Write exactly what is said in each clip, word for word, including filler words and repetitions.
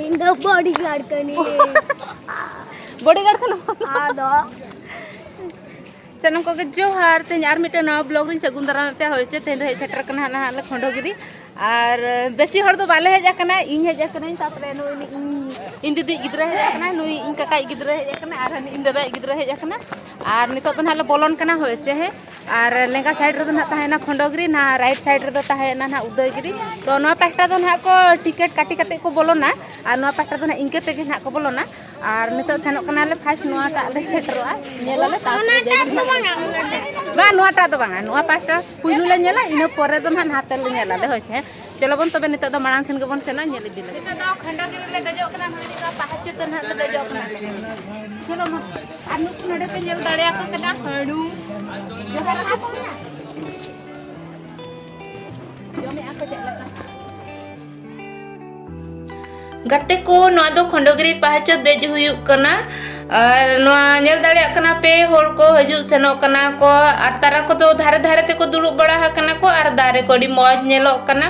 ᱤᱧ ᱫᱚ ᱵᱚᱰᱤ ᱜᱟᱨᱰ ᱠᱟᱹᱱᱟᱹᱧ᱾ ᱵᱚᱰᱤ ᱜᱟᱨᱰ ᱠᱟᱱᱟᱢ? ᱟᱫᱚ ᱥᱟᱱᱟᱢ ᱠᱚᱜᱮ ᱡᱚᱦᱟᱨ᱾ ᱛᱮᱦᱮᱧ ᱟᱨ ᱢᱤᱫᱴᱟᱝ ᱱᱟᱣᱟ ᱵᱞᱚᱜ ᱨᱤᱧ ᱥᱟᱹᱜᱩᱱ ᱫᱟᱨᱟᱢᱮᱫ ᱯᱮᱭᱟ᱾ ᱦᱳᱭ ᱪᱮ, ᱛᱮᱦᱮᱧ ᱫᱚ ᱦᱮᱡ ᱥᱮᱴᱮᱨ ᱟᱠᱟᱱᱟ ᱦᱟᱸᱜ ᱱᱟᱦᱟᱜ ᱞᱮ ᱠᱷᱚᱸᱰᱚᱜᱤᱨᱤ᱾ ᱟᱨ ᱵᱮᱥᱤ ᱦᱚᱲ ᱫᱚ ᱵᱟᱞᱮ ᱦᱮᱡ ᱟᱠᱟᱱᱟ, ᱤᱧ ᱦᱮᱡ ᱟᱠᱟᱱᱟᱹᱧ, ᱛᱟᱨᱯᱚᱨᱮ ᱱᱩᱭ ᱤᱧ, ᱤᱧ ᱫᱤᱫᱤᱭᱤᱡ ᱜᱤᱫᱽᱨᱟᱹ ᱦᱮᱡ ᱟᱠᱟᱱᱟᱭ, ᱱᱩᱭ ᱤᱧ ᱠᱟᱠᱟᱭᱤᱡ ᱜᱤᱫᱽᱨᱟᱹ ᱦᱮᱡ ᱟᱠᱟᱱᱟᱭ, ᱟᱨ ᱦᱟᱹᱱᱤ ᱤᱧ ᱫᱟᱫᱟᱭᱤᱡ ᱜᱤᱫᱽᱨᱟᱹ ᱦᱮᱡ ᱟᱠᱟᱱᱟ᱾ ᱟᱨ ᱱᱤᱛᱚᱜ ᱫᱚ ᱱᱟᱦᱟᱜ ᱞᱮ ᱵᱚᱞᱚᱱ ᱠᱟᱱᱟ᱾ ᱦᱳᱭ ᱪᱮ, ᱦᱮᱸ᱾ ᱟᱨ ᱞᱮᱸᱜᱟ ᱥᱟᱭᱤᱰ ᱨᱮᱫᱚ ᱱᱟᱦᱟᱜ ᱛᱟᱦᱮᱸᱭᱮᱱᱟ ᱠᱷᱚᱸᱰᱚᱜᱤᱨᱤ, ᱱᱟᱦᱟᱜ ᱨᱟᱭᱤᱴ ᱥᱟᱭᱤᱰ ᱨᱮᱫᱚ ᱛᱟᱦᱮᱸᱭᱮᱱᱟ ᱱᱟᱦᱟᱜ ᱩᱫᱚᱭᱜᱤᱨᱤ᱾ ᱛᱚ ᱱᱚᱣᱟ ᱯᱟᱦᱴᱟ ᱫᱚ ᱱᱟᱦᱟᱜ ᱠᱚ ᱴᱤᱠᱤᱴ ᱠᱟᱹᱴᱤ ᱠᱟᱛᱮ ᱠᱚ ᱵᱚᱞᱚᱱᱟ, ᱟᱨ ᱱᱚᱣᱟ ᱯᱟᱦᱴᱟ ᱫᱚ ᱱᱟᱦᱟᱜ ᱤᱱᱠᱟᱹ ᱛᱮᱜᱮ ᱱᱟᱦᱟᱜ ᱠᱚ ᱵᱚᱞᱚᱱᱟ᱾ ᱟᱨ ᱱᱤᱛᱚᱜ ᱥᱮᱱᱚᱜ ᱠᱟᱱᱟᱞᱮ ᱯᱷᱟᱥᱴ ᱱᱚᱣᱟᱴᱟᱜ ᱞᱮ ᱥᱮᱴᱮᱨᱚᱜᱼᱟ, ᱧᱮᱞᱟᱞᱮ, ᱛᱟᱨᱯᱚᱨᱮ ᱡᱟᱭᱜᱟ ᱨᱮ ᱱᱟᱦᱟᱜ ᱵᱟᱝ, ᱱᱚᱣᱟᱴᱟᱜ ᱫᱚ ᱵᱟᱝᱟ, ᱱᱚᱣᱟ ᱯᱟᱦᱴᱟ ᱯᱩᱭᱞᱩ ᱞᱮ ᱧᱮᱞᱟ, ᱤᱱᱟᱹ ᱯᱚᱨᱮ ᱫᱚ ᱱᱟᱦᱟᱜ ᱱᱟᱛᱮ ᱞᱮ ᱧᱮᱞᱟᱞᱮ᱾ ᱦᱳᱭ ᱪᱮ, ᱪᱚᱞᱚ ᱵᱚᱱ ᱛᱚᱵᱮ ᱱᱤᱛᱚᱜ ᱫᱚ ᱢᱟᱲᱟᱝ ᱥᱮᱱ ᱜᱮᱵᱚᱱ ᱥᱮᱱᱚᱜᱼᱟ, ᱧᱮᱞ ᱤᱫᱤ ᱞᱮᱜᱮ᱾ ᱱᱤᱛᱚᱜ ᱫᱚ ᱠᱷᱚᱸᱰᱚᱜᱤᱨᱤ ᱞᱮ ᱫᱮᱡᱚᱜ ᱠᱟᱱᱟ, ᱱᱚᱜᱼᱚᱭ ᱱᱤᱛᱚᱜ ᱯᱟᱦᱟᱪᱮ ᱛᱮ ᱱᱟᱦᱟᱜ ᱞᱮ ᱫᱮᱡᱚᱜ ᱠᱟᱱᱟ᱾ ᱪᱚᱞᱚ ᱢᱟ, ᱟᱨ ᱱᱩᱠᱩ ᱱᱚᱰᱮ ᱯᱮ ᱧᱮᱞ ᱫᱟᱲᱮᱭᱟᱠᱚ ᱠᱟᱱᱟ, ᱦᱟᱹᱲᱩ᱾ ᱡᱚᱦᱟᱨ ᱠᱚ ᱢᱮᱱᱟ᱾ ᱡᱚᱢᱮᱜᱼᱟ ᱠᱚ ᱪᱮᱫ ᱞᱮᱠᱟ? ᱜᱟᱛᱮ ᱠᱚ, ᱱᱚᱣᱟ ᱫᱚ ᱠᱷᱚᱸᱰᱚᱜᱤᱨᱤ ᱯᱟᱦᱟᱪᱚ ᱫᱮᱡ ᱦᱩᱭᱩᱜ ᱠᱟᱱᱟ᱾ ᱟᱨ ᱱᱚᱣᱟ ᱧᱮᱞ ᱫᱟᱲᱮᱭᱟᱜ ᱠᱟᱱᱟ ᱯᱮ, ᱦᱚᱲ ᱠᱚ ᱦᱤᱡᱩᱜ ᱥᱮᱱᱚᱜ ᱠᱟᱱᱟ ᱠᱚ, ᱟᱨ ᱛᱟᱨᱟ ᱠᱚᱫᱚ ᱫᱷᱟᱨᱮ ᱫᱷᱟᱨᱮ ᱛᱮᱠᱚ ᱫᱩᱲᱩᱵ ᱵᱟᱲᱟ ᱟᱠᱟᱱᱟ ᱠᱚ, ᱟᱨ ᱫᱟᱨᱮ ᱠᱚ ᱟᱹᱰᱤ ᱢᱚᱡᱽ ᱧᱮᱞᱚᱜ ᱠᱟᱱᱟ᱾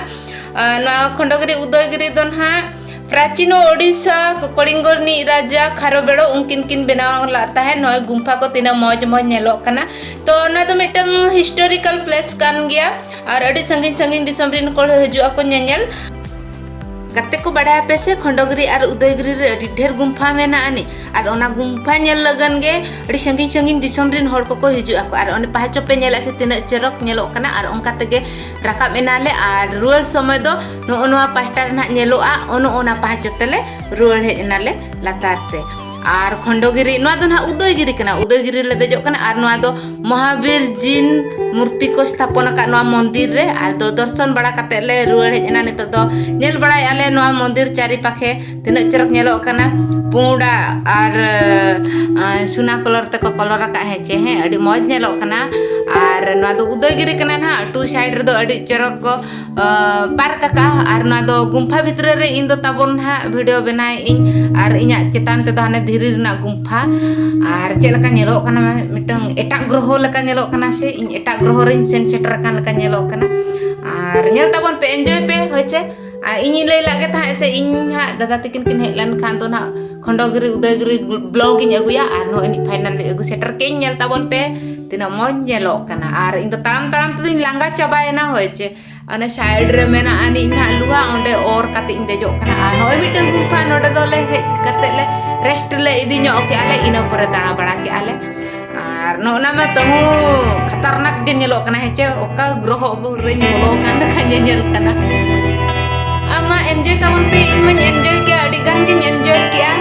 ᱟᱨ ᱱᱚᱣᱟ ᱠᱷᱚᱸᱰᱚᱜᱤᱨᱤ ᱩᱫᱚᱭᱜᱤᱨᱤ ᱫᱚ ᱱᱟᱦᱟᱜ ᱯᱨᱟᱪᱤᱱ ᱳᱰᱤᱥᱟ ᱠᱚᱞᱤᱝᱜᱚ ᱨᱤᱱᱤᱡ ᱨᱟᱡᱟ ᱠᱷᱟᱨᱚᱵᱮᱲᱚ ᱩᱱᱠᱤᱱ ᱠᱤᱱ ᱵᱮᱱᱟᱣ ᱞᱟᱜ ᱛᱟᱦᱮᱸᱫ᱾ ᱱᱚᱜᱼᱚᱭ ᱜᱩᱢᱯᱷᱟ ᱠᱚ ᱛᱤᱱᱟᱹᱜ ᱢᱚᱡᱽ ᱢᱚᱡᱽ ᱧᱮᱞᱚᱜ ᱠᱟᱱᱟ᱾ ᱛᱚ ᱱᱚᱣᱟ ᱫᱚ ᱢᱤᱫᱴᱟᱝ ᱦᱤᱥᱴᱳᱨᱤᱠᱟᱞ ᱯᱞᱮᱥ ᱠᱟᱱ ᱜᱮᱭᱟ, ᱟᱨ ᱟᱹᱰᱤ ᱥᱟᱺᱜᱤᱧ ᱥᱟᱺᱜᱤᱧ ᱫᱤᱥᱚᱢ ᱨᱤᱱ ᱦᱚᱲ ᱦᱤᱡᱩᱜ ᱟᱠᱚ ᱧᱮᱧᱮᱞ᱾ ᱜᱟᱛᱮ ᱠᱚ, ᱵᱟᱲᱟᱭᱟᱯᱮ ᱥᱮ ᱠᱷᱚᱸᱰᱚᱜᱤᱨᱤ ᱟᱨ ᱩᱫᱚᱭᱜᱤᱨᱤ ᱨᱮ ᱟᱹᱰᱤ ᱰᱷᱮᱨ ᱜᱩᱢᱯᱷᱟ ᱢᱮᱱᱟᱜ ᱟᱹᱱᱤᱡ, ᱟᱨ ᱚᱱᱟ ᱜᱩᱢᱯᱷᱟ ᱧᱮᱞ ᱞᱟᱹᱜᱤᱫ ᱜᱮ ᱟᱹᱰᱤ ᱥᱟᱺᱜᱤᱧ ᱥᱟᱺᱜᱤᱧ ᱫᱤᱥᱚᱢ ᱨᱤᱱ ᱦᱚᱲ ᱠᱚᱠᱚ ᱦᱤᱡᱩᱜ ᱟᱠᱚ᱾ ᱟᱨ ᱚᱱᱮ ᱯᱟᱦᱟᱪᱚ ᱯᱮ ᱧᱮᱞᱟ ᱥᱮ ᱛᱤᱱᱟᱹᱜ ᱪᱚᱨᱚᱠ ᱧᱮᱞᱚᱜ ᱠᱟᱱᱟ, ᱟᱨ ᱚᱱᱠᱟ ᱛᱮᱜᱮ ᱨᱟᱠᱟᱵ ᱮᱱᱟᱞᱮ᱾ ᱟᱨ ᱨᱩᱣᱟᱹᱲ ᱥᱚᱢᱚᱭ ᱫᱚ ᱱᱚᱜᱼᱚ ᱱᱚᱣᱟ ᱯᱟᱦᱴᱟ ᱨᱮ ᱱᱟᱦᱟᱜ ᱧᱮᱞᱚᱜᱼᱟ, ᱚᱱᱚ ᱚᱱᱟ ᱯᱟᱦᱟᱪᱚ ᱛᱮᱞᱮ ᱨᱩᱣᱟᱹᱲ ᱦᱮᱡ ᱮᱱᱟᱞᱮ ᱞᱟᱛᱟᱨ ᱛᱮ᱾ ᱟᱨ ᱠᱷᱚᱸᱰᱚᱜᱤᱨᱤ, ᱱᱚᱣᱟ ᱫᱚ ᱱᱟᱦᱟᱜ ᱩᱫᱚᱭᱜᱤᱨᱤ ᱠᱟᱱᱟ, ᱩᱫᱚᱭᱜᱤᱨᱤ ᱞᱮ ᱫᱮᱡᱚᱜ ᱠᱟᱱᱟ᱾ ᱟᱨ ᱱᱚᱣᱟ ᱫᱚ ᱢᱚᱦᱟᱵᱤᱨ ᱡᱤᱱ ᱢᱩᱨᱛᱤ ᱠᱚ ᱥᱛᱷᱟᱯᱚᱱ ᱟᱠᱟᱫ ᱱᱚᱣᱟ ᱢᱚᱱᱫᱤᱨ ᱨᱮ᱾ ᱟᱨ ᱫᱚ ᱫᱚᱨᱥᱚᱱ ᱵᱟᱲᱟ ᱠᱟᱛᱮ ᱞᱮ ᱨᱩᱣᱟᱹᱲ ᱦᱮᱡ ᱮᱱᱟ᱾ ᱱᱤᱛᱚᱜ ᱫᱚ ᱧᱮᱞ ᱵᱟᱲᱟᱭᱮᱫᱼᱟ ᱞᱮ ᱱᱚᱣᱟ ᱢᱚᱱᱫᱤᱨ ᱪᱟᱨᱤ ᱯᱟᱠᱷᱮ ᱛᱤᱱᱟᱹᱜ ᱪᱚᱨᱚᱠ ᱧᱮᱞᱚᱜ ᱠᱟᱱᱟ, ᱯᱩᱸᱰᱟᱜ ᱟᱨ, ᱟᱨ ᱥᱩᱱᱟ ᱠᱚᱞᱚᱨ ᱛᱮᱠᱚ ᱠᱚᱞᱚᱨ ᱟᱠᱟᱫ, ᱦᱮᱸ ᱪᱮ, ᱦᱮᱸ, ᱟᱹᱰᱤ ᱢᱚᱡᱽ ᱧᱮᱞᱚᱜ ᱠᱟᱱᱟ᱾ ᱟᱨ ᱱᱚᱣᱟ ᱫᱚ ᱩᱫᱚᱭᱜᱤᱨᱤ ᱠᱟᱱᱟ ᱱᱟᱦᱟᱜ, ᱴᱩ ᱥᱟᱭᱤᱰ ᱨᱮᱫᱚ ᱟᱹᱰᱤ ᱪᱚᱨᱚᱠ ᱠᱚ ᱯᱟᱨᱠ ᱟᱠᱟᱫᱼᱟ᱾ ᱟᱨ ᱱᱚᱣᱟ ᱫᱚ ᱜᱩᱢᱯᱷᱟ ᱵᱷᱤᱛᱨᱤ ᱨᱮ ᱤᱧ ᱫᱚ ᱛᱟᱵᱚᱱ ᱱᱟᱦᱟᱜ ᱵᱷᱤᱰᱤᱭᱳ ᱵᱮᱱᱟᱣᱮᱫ ᱟᱹᱧ, ᱟᱨ ᱤᱧᱟᱹᱜ ᱪᱮᱛᱟᱱ ᱛᱮᱫᱚ ᱦᱟᱱᱮ ᱫᱷᱤᱨᱤ ᱨᱮᱱᱟᱜ ᱜᱩᱢᱯᱷᱟ᱾ ᱟᱨ ᱪᱮᱫ ᱞᱮᱠᱟ ᱧᱮᱞᱚᱜ ᱠᱟᱱᱟ, ᱢᱤᱫᱴᱟᱝ ᱮᱴᱟᱜ ᱜᱨᱚᱦᱚ ᱞᱮᱠᱟ ᱧᱮᱞᱚᱜ ᱠᱟᱱᱟ, ᱥᱮ ᱤᱧ ᱮᱴᱟᱜ ᱜᱨᱚᱦᱚ ᱨᱮᱧ ᱥᱮᱱ ᱥᱮᱴᱮᱨ ᱟᱠᱟᱱ ᱞᱮᱠᱟ ᱧᱮᱞᱚᱜ ᱠᱟᱱᱟ᱾ ᱟᱨ ᱧᱮᱞ ᱛᱟᱵᱚᱱ ᱯᱮ, ᱮᱱᱡᱚᱭ ᱯᱮ, ᱦᱳᱭ ᱪᱮ᱾ ᱟᱨ ᱤᱧᱤᱧ ᱞᱟᱹᱭ ᱞᱟᱜ ᱜᱮ ᱛᱟᱦᱮᱸᱫ ᱥᱮ, ᱤᱧ ᱦᱟᱸᱜ ᱫᱟᱫᱟ ᱛᱟᱹᱠᱤᱱ ᱠᱤᱱ ᱦᱮᱡ ᱞᱮᱱᱠᱷᱟᱱ ᱫᱚ ᱱᱟᱦᱟᱜ ᱠᱷᱚᱸᱰᱚᱜᱤᱨᱤ ᱩᱫᱚᱭᱜᱤᱨᱤ vlog ᱤᱧ ᱟᱹᱜᱩᱭᱟ᱾ ᱟᱨ ᱱᱚᱜᱼᱚᱭ ᱱᱤᱛ finally ᱟᱹᱜᱩ ᱥᱮᱴᱮᱨ ᱠᱮᱫ ᱤᱧ᱾ ᱧᱮᱞ ᱛᱟᱵᱚᱱ ᱯᱮ ᱛᱤᱱᱟᱹᱜ ᱢᱚᱡᱽ ᱧᱮᱞᱚᱜ ᱠᱟᱱᱟ᱾ ᱟᱨ ᱤᱧ ᱫᱚ ᱛᱟᱲᱟᱢ ᱛᱟᱲᱟᱢ ᱛᱮᱫᱚᱧ ᱞᱟᱸᱜᱟ ᱪᱟᱵᱟᱭᱮᱱᱟ ᱦᱳᱭ ᱪᱮ᱾ ᱚᱱᱮ side ᱨᱮ ᱢᱮᱱᱟᱜ ᱟᱹᱱᱤᱡ ᱱᱟᱦᱟᱜ ᱞᱩᱦᱟ, ᱚᱸᱰᱮ ᱚᱨ ᱠᱟᱛᱮ ᱤᱧ ᱫᱮᱡᱚᱜ ᱠᱟᱱᱟ᱾ ᱟᱨ ᱱᱚᱜᱼᱚᱭ ᱢᱤᱫᱴᱟᱝ ᱜᱩᱢᱯᱷᱟ, ᱱᱚᱰᱮ ᱫᱚᱞᱮ ᱦᱮᱡ ᱠᱟᱛᱮ ᱞᱮ rest ᱞᱮ ᱤᱫᱤ ᱧᱚᱜ ᱠᱮᱜᱼᱟ ᱞᱮ, ᱤᱱᱟᱹ ᱯᱚᱨᱮ ᱫᱟᱬᱟ ᱵᱟᱲᱟ ᱠᱮᱜᱼᱟ ᱞᱮ᱾ ᱟᱨ ᱱᱚᱜᱼᱚ ᱱᱟ ᱢᱟ ᱛᱟᱹᱦᱩ ᱠᱷᱟᱛᱟᱨᱱᱟᱠ ᱜᱮ ᱧᱮᱞᱚᱜ ᱠᱟᱱᱟ, ᱦᱮᱸ ᱪᱮ? ᱚᱠᱟ ᱜᱨᱚᱦᱚ ᱨᱮᱧ ᱵᱚᱞᱚ ᱟᱠᱟᱱ ᱞᱮᱠᱟ ᱧᱮᱧᱮᱞ ᱠᱟᱱᱟ᱾ ᱟᱢ ᱢᱟ enjoy ᱛᱟᱵᱚᱱ ᱯᱮ, ᱤᱧ ᱢᱟᱧ enjoy ᱠᱮᱜᱼᱟ, ᱟᱹᱰᱤ ᱜᱟᱱ ᱜᱤᱧ enjoy ᱠᱮᱜᱼᱟ᱾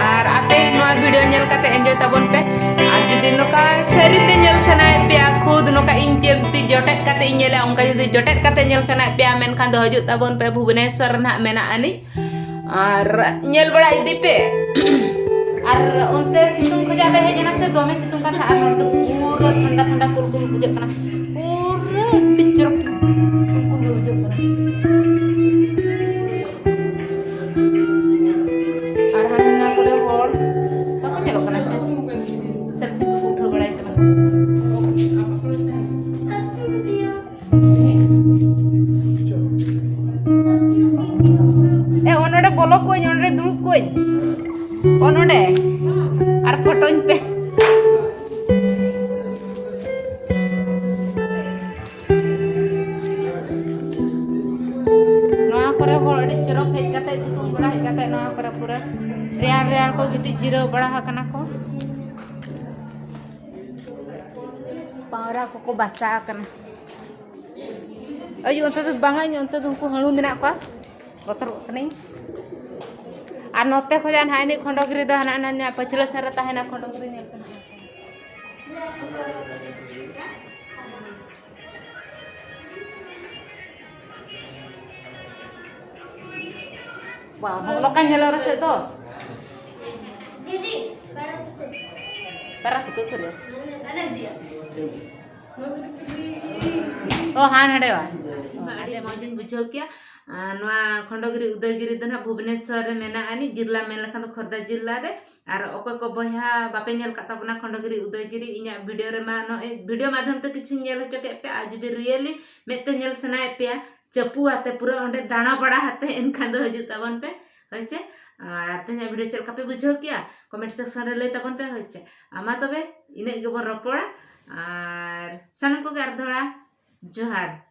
ᱟᱨ ᱟᱯᱮ ᱱᱚᱣᱟ video ᱧᱮᱞ ᱠᱟᱛᱮ enjoy ᱛᱟᱵᱚᱱ ᱯᱮ᱾ ᱟᱨ ᱡᱩᱫᱤ ᱱᱚᱝᱠᱟ ᱥᱟᱹᱨᱤᱛᱮ ᱧᱮᱞ ᱥᱟᱱᱟᱭᱮᱫ ᱯᱮᱭᱟ, ᱠᱷᱩᱫ ᱱᱚᱝᱠᱟ ᱤᱧ ᱛᱤ ᱡᱚᱴᱮᱫ ᱠᱟᱛᱮ ᱤᱧ ᱧᱮᱞᱟ, ᱚᱱᱠᱟ ᱡᱩᱫᱤ ᱡᱚᱴᱮᱫ ᱠᱟᱛᱮ ᱧᱮᱞ ᱥᱟᱱᱟᱭᱮᱫ ᱯᱮᱭᱟ, ᱢᱮᱱᱠᱷᱟᱱ ᱫᱚ ᱦᱤᱡᱩᱜ ᱛᱟᱵᱚᱱ ᱯᱮ, ᱵᱷᱩᱵᱽᱱᱮᱥᱣᱚᱨ ᱨᱮ ᱱᱟᱦᱟᱜ ᱢᱮᱱᱟᱜ ᱟᱹᱱᱤᱡ᱾ ᱟᱨ ᱧᱮᱞ ᱵᱟᱲᱟ ᱤᱫᱤ ᱯᱮ᱾ ᱟᱨ ᱚᱱᱛᱮ ᱥᱤᱛᱩᱝ ᱠᱷᱚᱡᱟᱜ ᱞᱮ ᱦᱮᱡ ᱮᱱᱟ ᱥᱮ, ᱫᱚᱢᱮ ᱥᱤᱛᱩᱝ ᱠᱟᱱ ᱛᱟᱦᱮᱸᱫ, ᱟᱨ ᱱᱚᱰᱮ ᱫᱚ ᱯᱩᱨᱟᱹ ᱴᱷᱟᱱᱰᱟ ᱴᱷᱟᱱᱰᱟ ᱠᱩᱞ ᱠᱩᱞ ᱵᱩᱡᱷᱟᱹᱜ ᱠᱟᱱᱟ, ᱯᱩᱨᱟᱹ ᱟᱹᱰᱤ ᱪᱚᱨᱚᱠ ᱠᱩᱞ ᱠᱩᱞ ᱵᱩᱡᱷᱟᱹᱜ ᱠᱟᱱᱟ᱾ ᱟᱨ ᱦᱟᱱᱟ ᱱᱟ ᱠᱚᱨᱮ ᱦᱚᱲ ᱵᱟᱠᱚ ᱧᱮᱞᱚᱜ ᱠᱟᱱᱟ ᱪᱮ, selfie ᱠᱚ ᱩᱴᱷᱟᱹᱣ ᱵᱟᱲᱟᱭ ᱠᱟᱱᱟ᱾ ᱮ, ᱚᱱᱚᱰᱮ ᱵᱚᱞᱚ ᱠᱚᱧ, ᱚᱱᱚᱰᱮ ᱫᱩᱲᱩᱵ ᱠᱚᱧ, ᱚᱱᱚᱰᱮ ᱟᱨ ᱯᱷᱳᱴᱳᱧ ᱯᱮ᱾ ᱱᱚᱣᱟ ᱠᱚᱨᱮ ᱦᱚᱲ ᱟᱹᱰᱤ ᱪᱚᱨᱚᱠ ᱦᱮᱡ ᱠᱟᱛᱮ, ᱥᱤᱛᱩᱝ ᱵᱮᱲᱟ ᱦᱮᱡ ᱠᱟᱛᱮ ᱱᱚᱣᱟ ᱠᱚᱨᱮ ᱯᱩᱨᱟᱹ ᱨᱮᱭᱟᱲ ᱨᱮᱭᱟᱲ ᱠᱚ ᱜᱤᱛᱤᱡ ᱡᱤᱨᱟᱹᱣ ᱵᱟᱲᱟ ᱟᱠᱟᱱᱟ ᱠᱚ᱾ ᱯᱟᱣᱨᱟ ᱠᱚᱠᱚ ᱵᱟᱥᱟ ᱟᱠᱟᱱᱟ᱾ ᱟᱭᱩ, ᱚᱱᱛᱮ ᱫᱚ ᱵᱟᱝᱟ, ᱤᱧ ᱚᱱᱛᱮ ᱫᱚ ᱩᱱᱠᱩ ᱦᱟᱹᱬᱩ ᱢᱮᱱᱟᱜ ᱠᱚᱣᱟ, ᱵᱚᱛᱚᱨᱚᱜ ᱠᱟᱹᱱᱟᱹᱧ᱾ ᱟᱨ ᱱᱚᱛᱮ ᱠᱷᱚᱡᱟᱜ ᱱᱟᱦᱟᱜ ᱤᱱᱟᱹ ᱠᱷᱚᱸᱰᱚᱜᱤᱨᱤ ᱫᱚ ᱦᱟᱱᱟ, ᱦᱟᱱᱟ, ᱦᱟᱱᱟ ᱯᱟᱹᱪᱷᱞᱟᱹ ᱥᱮᱱ ᱨᱮ ᱛᱟᱦᱮᱱᱟ ᱠᱷᱚᱸᱰᱚᱜᱤᱨᱤ, ᱧᱮᱞ ᱠᱟᱱᱟ᱾ ᱵᱟᱝ, ᱦᱚᱸᱜᱼᱚ ᱱᱚᱝᱠᱟ ᱧᱮᱞᱚᱜ ᱨᱮᱥᱮ ᱫᱚ᱾ ᱫᱤᱫᱤ, ᱯᱟᱭᱨᱟ ᱛᱩᱠᱟᱹ᱾ ᱯᱟᱭᱨᱟ ᱛᱩᱠᱟᱹ ᱠᱚᱨᱮ᱾ ᱢᱟᱱᱮ, ᱢᱟᱱᱮ ᱫᱤᱭᱟ᱾ ᱚ, ᱦᱟᱸ, ᱱᱚᱰᱮ ᱵᱟ᱾ ᱟᱹᱰᱤ ᱢᱚᱡᱽ ᱤᱧ ᱵᱩᱡᱷᱟᱹᱣ ᱠᱮᱜᱼᱟ᱾ ᱟᱨ ᱱᱚᱣᱟ ᱠᱷᱚᱸᱰᱚᱜᱤᱨᱤ ᱩᱫᱚᱭᱜᱤᱨᱤ ᱫᱚ ᱱᱟᱦᱟᱜ ᱵᱷᱩᱵᱽᱱᱮᱥᱣᱚᱨ ᱨᱮ ᱢᱮᱱᱟᱜ ᱟᱹᱱᱤᱡ, ᱡᱤᱞᱟ ᱢᱮᱱ ᱞᱮᱠᱷᱟᱱ ᱫᱚ ᱠᱷᱚᱨᱫᱟ ᱡᱤᱞᱟ ᱨᱮ᱾ ᱟᱨ ᱚᱠᱚᱭ ᱠᱚ ᱵᱚᱭᱦᱟ ᱵᱟᱯᱮ ᱧᱮᱞ ᱠᱟᱜ ᱛᱟᱵᱚᱱᱟ ᱠᱷᱚᱸᱰᱚᱜᱤᱨᱤ ᱩᱫᱚᱭᱜᱤᱨᱤ, ᱤᱧᱟᱹᱜ video ᱨᱮᱢᱟ ᱱᱚᱜᱼᱚᱭ video ᱢᱟᱫᱽᱫᱷᱚᱢ ᱛᱮ ᱠᱤᱪᱷᱩᱧ ᱧᱮᱞ ᱦᱚᱪᱚ ᱠᱮᱫ ᱯᱮ, ᱟᱨ ᱡᱩᱫᱤ really ᱢᱮᱫ ᱛᱮ ᱧᱮᱞ ᱥᱟᱱᱟᱭᱮᱫ ᱯᱮᱭᱟ, ᱪᱟᱹᱯᱩ ᱟᱛᱮ, ᱯᱩᱨᱟᱹ ᱚᱸᱰᱮ ᱫᱟᱬᱟ ᱵᱟᱲᱟ ᱟᱛᱮ ᱮᱱᱠᱷᱟᱱ ᱫᱚ ᱦᱤᱡᱩᱜ ᱛᱟᱵᱚᱱ ᱯᱮ, ᱦᱳᱭ ᱪᱮ᱾ ᱟᱨ ᱛᱮᱦᱮᱧᱟᱜ video ᱪᱮᱫ ᱞᱮᱠᱟ ᱯᱮ ᱵᱩᱡᱷᱟᱹᱣ ᱠᱮᱜᱼᱟ, comment section ᱨᱮ ᱞᱟᱹᱭ ᱛᱟᱵᱚᱱ ᱯᱮ, ᱦᱳᱭ ᱪᱮ᱾ ᱟᱨ ᱢᱟ ᱛᱚᱵᱮ ᱤᱱᱟᱹᱜ ᱜᱮᱵᱚᱱ ᱨᱚᱯᱚᱲᱟ, ᱟᱨ ᱥᱟᱱᱟᱢ ᱠᱚᱜᱮ ᱟᱨ ᱫᱚᱦᱲᱟ ᱡᱚᱦᱟᱨ᱾